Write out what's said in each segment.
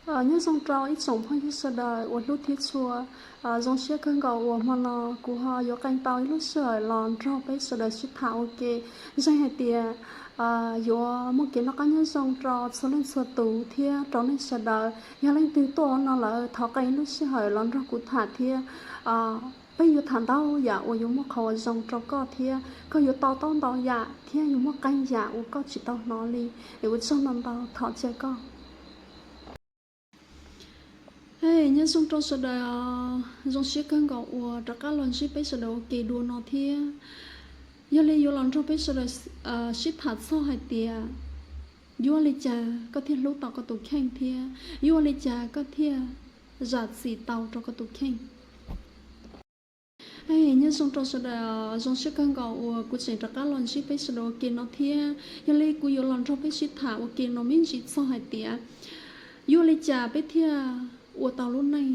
Nyob zoo rau ib tsoom phooj ywg sawv daws uas hlub thiab tshua. Zoo siab kawg nkaus uas hmo no kuv ho yuav qee tau ib lub sij hawm los nrog peb sawv daws sib tham ua ke. Zeeg hais tias yuav muaj kev noj qab nyob zoo rau txhua leej txhua tus thiab rau nej sawv daws. Yog leej twg tuaj no lawm thov qee ib lub sij hawm los nrog kuv tham thiab. Peb yuav tham ntau yam uas yuav muaj qhov uas zoo rau koj thiab koj yuav to taub ntau yam thiab yuav muaj qee yam uas koj tsis tau hnov li. Es ua tsaug ntau ntau, thov caw koj. Hej, nyob zoo rau sawv daws os. Zoo siab kawg nkaus uas rov qab los ntsib peb sawv daws ua ke dua no thiab. Yog li yuav los nrog peb sawv daws sib tham txog hais tias yuav ua li cas koj thiaj hlub tau koj tus kheej thiab yuav ua li cas koj thiaj zam txim tau rau koj tus kheej. Nyob zoo rau sawv daws, zoo siab kawg nkaus uas kuv tseem rov qab los ntsib peb sawv daws ua ke no thiab. Yog li kuv yuav los nrog peb sib tham ua ke no me ntsis txog hais tias yuav ua li cas peb thiaj ua tau lub neej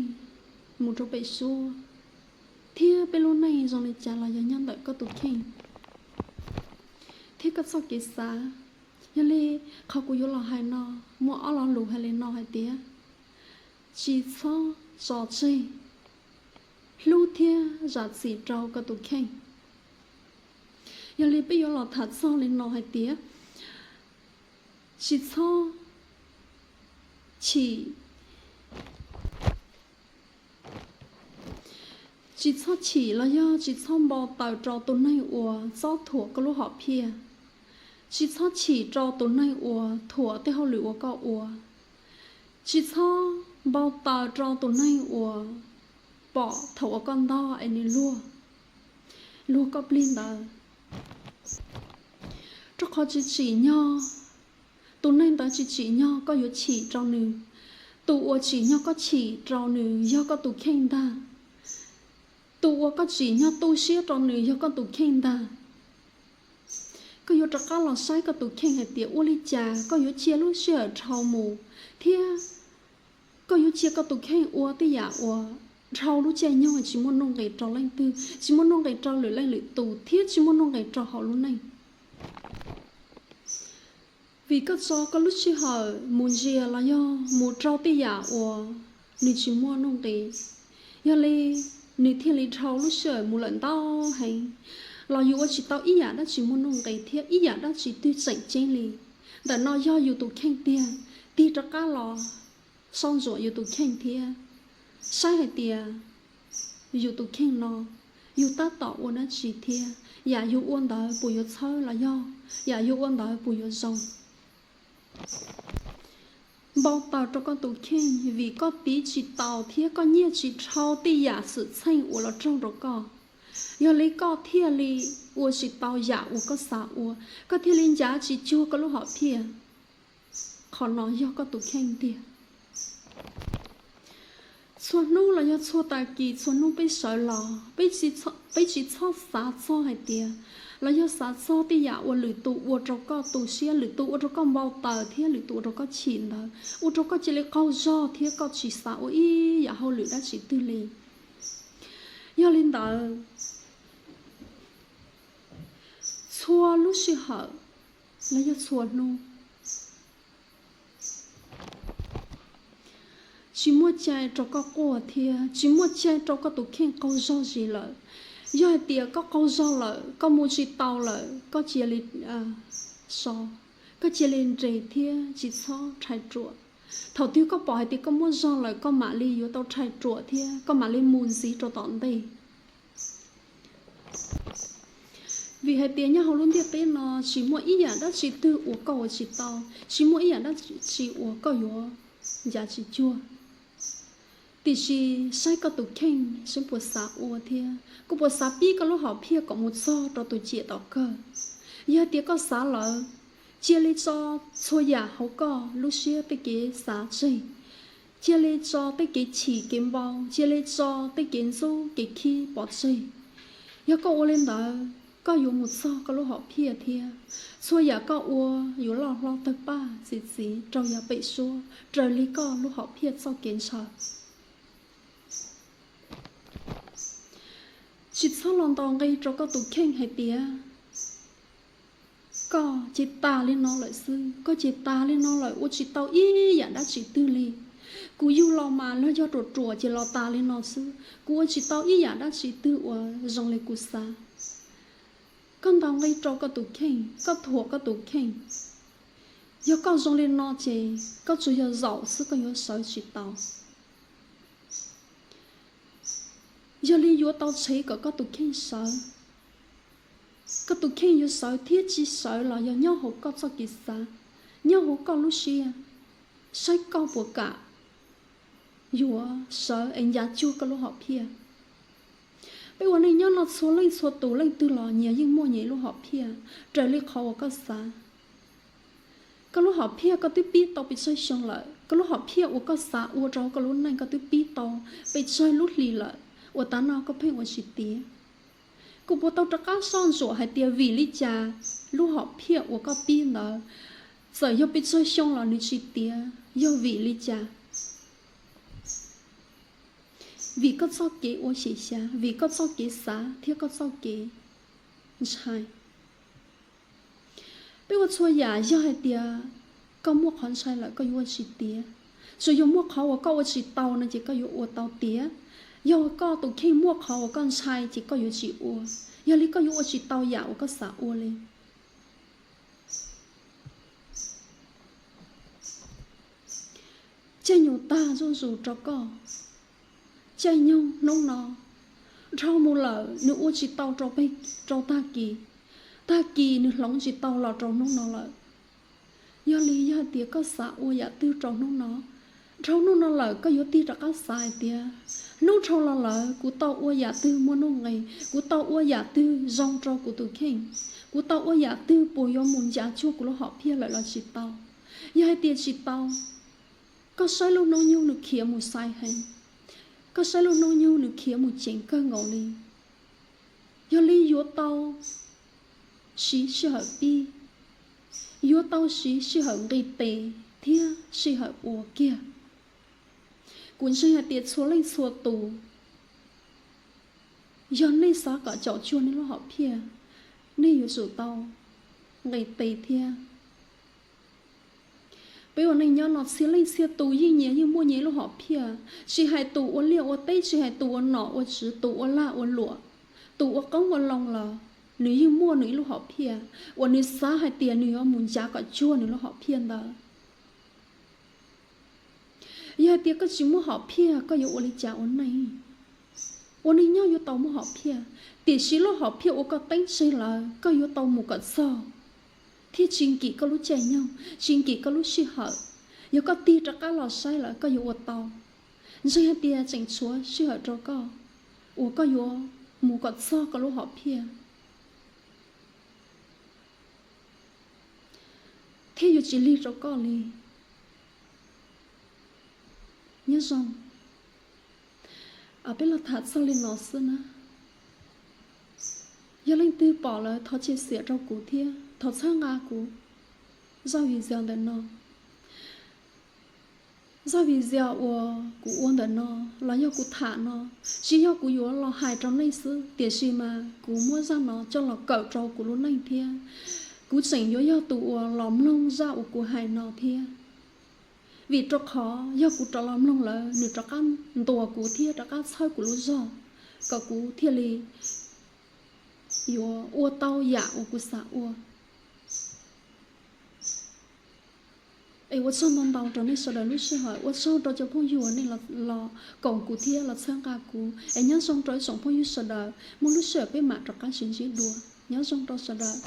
mus rau pem suab, thiab peb lub neej zoo li cas los yog nyob ntawm koj tus kheej thiab koj txoj kev xav. Yog li qhov kuv yuav los hais no muaj ob lo lus hais li no hais tias tsis txhob tso tseg hlub thiab zam txim rau koj tus kheej. Yog li peb yuav los tham txog li no hais tias tsis txhob chim, tsis txhob chim los yog tsis txhob npau taws rau tus neeg uas txob thuam koj lub hom phiaj. Tsis txhob chim rau tus neeg uas thuam tej hauj lwm uas koj ua. Tsis txhob npau taws rau tus neeg uas pom thaum uas koj ntog es nws luag, luag koj plig ntawd. Rau qhov tsis tsim nyog, tus neeg ntawd tsis tsim nyog koj yuav chim rau nws. Tus uas tsim nyog koj chim rau nws yog koj tus kheej ntag. Tus uas koj tsim nyog tu siab rau nws yog koj tus kheej ntag. Koj yuav rov qab los saib koj tus kheej hais tias ua li cas koj yuav cia lub sij hawm dhau mus thiab koj yuav cia koj tus kheej ua tej yam uas dhau lub caij nyoog tsis muaj nuj nqis rau leej twg, tsis muaj nuj nqis rau lwm leej lwm tus thiab tsis muaj nuj nqis rau hauv lub neej. Vim koj tso koj lub sij hawm mus ntsia los yog mus rau tej yam uas nws tsis muaj nuj nqis, yog li nws thiaj li dhau lub sij hawm mus lawm ntau heev, los yus ua tsis tau ib yam dab tsi muaj nuj nqis thiab ib yam dab tsi twg tseem ceeb li. Ntawm no yog yus tus kheej tiag, tig rov qab los soj ntsuam yus tus kheej thiab saib hais tias yus tus kheej no yus tab tom ua dab tsi thiab yam yus ua ntawd puas yuav txhawb los yog yam yus ua ntawd puas yuav zoo. Npau taws rau koj tus kheej vim koj tiv tsis tau thiab koj nyiaj tsis dhau tej yam xwm txheej uas los raug rau koj, yog li koj thiaj li ua tsis tau yam uas koj xav ua, koj thiaj li ncav tsis cuag koj lub hom phiaj. Qhov no yog koj tus kheej tiag. Txhua hnub los yog txhua tag kis txhua hnub peb sawv los peb tsis txhob xav txog hais tias, los yog xav txog tej yam uas lwm tus ua rau koj tu siab, lwm tus ua rau koj npau taws thiab lwm tus ua rau koj chim ntawd ua rau koj cia li qaug zog thiab koj tsis xav ua ib yam hauj lwm dab tsi twg li. Yog li ntawd, txhua lub sij hawm los yog txhua hnub tsis muaj cai rau koj quaj thiab tsis muaj cai rau koj tus kheej qaug zog zis lawm. Yog hais tias koj qaug zog lawm, koj mus tsis tau lawm, koj cia li so, koj cia li nres thiab tsis txhob rhais ruam. Thaum twg koj pom hais tias koj muaj zog lawm koj mam li yuav tau rhais ruam thiab koj mam li mus ntxiv rau tom ntej. Vim hais tias nyob hauv lub ntiaj teb no tsis muaj ib yam dab tsi twg uas koj ua tsis tau, tsis muaj ib yam dab tsi uas koj yuav ncav tsis cuag. Tiam sis saib koj tus kheej saib puas xav ua thiab koj puas xav pib koj lub hom phiaj kom mus txog rau tus ciam tom kawg. Yog tias koj xav lawm, cia li tso txhua yam hauv koj lub siab tej kev xav tseg, cia li tso tej kev chim kev npau, cia li tso tej kev ntxub kev khib pov tseg. Yog koj ua li ntawd, koj yuav mus txog koj lub hom phiaj thiab txhua yam koj ua yuav loj hlob tawg paj txi txiv rau yav pem suab raws li koj lub hom phiaj txoj kev ntshaw. Tsis txhob los ntaus nqi rau koj tus kheej hais tias koj ces tas li no lawm xwb, koj ces tas li no lawm, ua tsis tau ib yam dab tsi twg li. Kuv yug los mas los yog ruam ruam ces los tas li no xwb, kuv ua tsis tau ib yam dab tsi twg uas zoo li kuv xav. Koj ntaus nqi rau koj tus kheej, koj thuam koj tus kheej. Yog koj zoo li no ces koj tsuas yog zaum xwb, koj yuav sawv tsis tau. Yog li yuav tau tshev kom koj tus kheej sawv. Koj tus kheej yuav sawv thiab tsis sawv los yog nyob hauv koj txoj kev xav, nyob hauv koj lub siab, saib koj puas kam yuav sawv es ncav cuag koj lub hom phiaj. Peb ua neej nyob no txhua leej txhua tus leej twg los nyias yeej muaj nyias lub hom phiaj raws li qhov uas koj xav. Koj lub hom phiaj koj twb pib tau pes tsawg xyoo lawm, koj lub hom phiaj uas koj xav ua rau koj lub neej koj twb pib tau pes tsawg lub hlis lawm, uas tav no koj pheej ua tsis tiav. Kuv puas tau rov qab soj ntsuam hais tias vim li cas lub hom phiaj uas koj pib ntawd, txawm yog pes tsawg xyoo los nws tsis tiav, yog vim li cas? Vim koj txoj kev ua xyem xyav, vim koj txoj kev xav thiab koj txoj kev ntshai. Peb ua txhua yam yog hais tias koj muaj qhov ntshai lawm koj yuav ua tsis tiav. Tsuas yog muaj qhov uas koj ua tsis tau no ces koj yuav ua tau tiav. Yog koj tus kheej muaj qhov uas koj ntshai ces koj yuav tsis ua. Yog li koj yuav ua tsis tau yam uas koj xav ua li. Caij nyoog tag zuj zus rau koj, caij nyoog hnub no dhau mus lawm nws ua tsis tau rau peg, rau tag kis, tag kis nws hloov tsis tau los rau hnub no lawm. Yog li yog hais tias koj xav ua yam twg rau hnub no, dhau hnub no lawm koj yuav tig rov qab xav hais tias hnub dhau los lawm kuv tau ua yam twg muaj nuj nqis, kuv tau ua yam twg zoo rau kuv tus kheej, kuv tau ua yam twg puas yuav mus ncav cuag kuv lub hom phiaj lawm los tsis tau. Yog hais tias tsis tau, koj saib lub hnub nyoog nws khiav mus xais heev, koj saib lub hnub nyoog nws khiav mus ceev kawg nkaus li. Yog li yuav tau siv sij hawm pib, yuav tau siv sij hawm nqis tes thiab sij hawm ua kiag. Kuv ntseeg hais tias txhua leej txhua tus, yog nej xav kom caum cuag nej lub hom phiaj, nej yuav tsum tau nqis tes thiab. Peb ua neej nyob no txhia leej txhia tus yeej nyias yeej muaj nyias ib lub hom phiaj, tsis hais tus ua liaj ua teb, tsis hais tus ua nom ua tswv, tus ua lag ua luam, tus ua qoob ua loo los nws yeej muaj nws ib lub hom phiaj uas nws xav hais tias nws yuav mus ncav kom cuag nws lub hom phiaj ntawd. Yog hais tias koj tsis muaj hom phiaj koj yuav ua li cas ua neej? Ua neej nyob yuav tau muaj hom phiaj, tiam sis lub hom phiaj uas koj teeb tseg lawm koj yuav tau mus kom txog, thiaj tsis nkim koj lub caij nyoog, tsis nkim koj lub sij hawm. Yog koj tig rov qab los saib lawm koj yuav ua tau. Ntseeg hais tias tseem tshuav sij hawm rau koj uas koj yuav mus kom txog koj lub hom phiaj, thiab yuav tsis lig rau koj li. Nyob zoo, peb los tham txog li no xwb na. Yog leej twg pom lawm thov tshaj xiam rau kuv thiab thov txhawb nqa kuv zaj video ntawm no. Zaj video uas kuv ua ntawm no los yog kuv tham no, tsis yog kuv yuav los hais rau nej xwb, tiam sis mas kuv muab zaj no coj los kawm rau kuv lub neej thiab. Kuv tseem yuav yog tus uas los mloog zaj uas kuv hais no thiab. Vim rau qhov yog kuv rov los mloog lawm nws rov qab ntuas kuv thiab rov qab txhawb kuv lub zog, kom kuv thiaj li yuav ua tau yam uas kuv xav ua. Es ua tsaug ntau ntau rau nej sawv daws lub sij hawm, ua tsaug rau cov phooj ywg uas nej los koom kuv thiab los txhawb nqa kuv. Es nyob zoo rau ib tsoom phooj ywg sawv daws, muaj lub sij hawm peb mam rov qab sib ntsib dua. Nyob zoo rau sawv daws.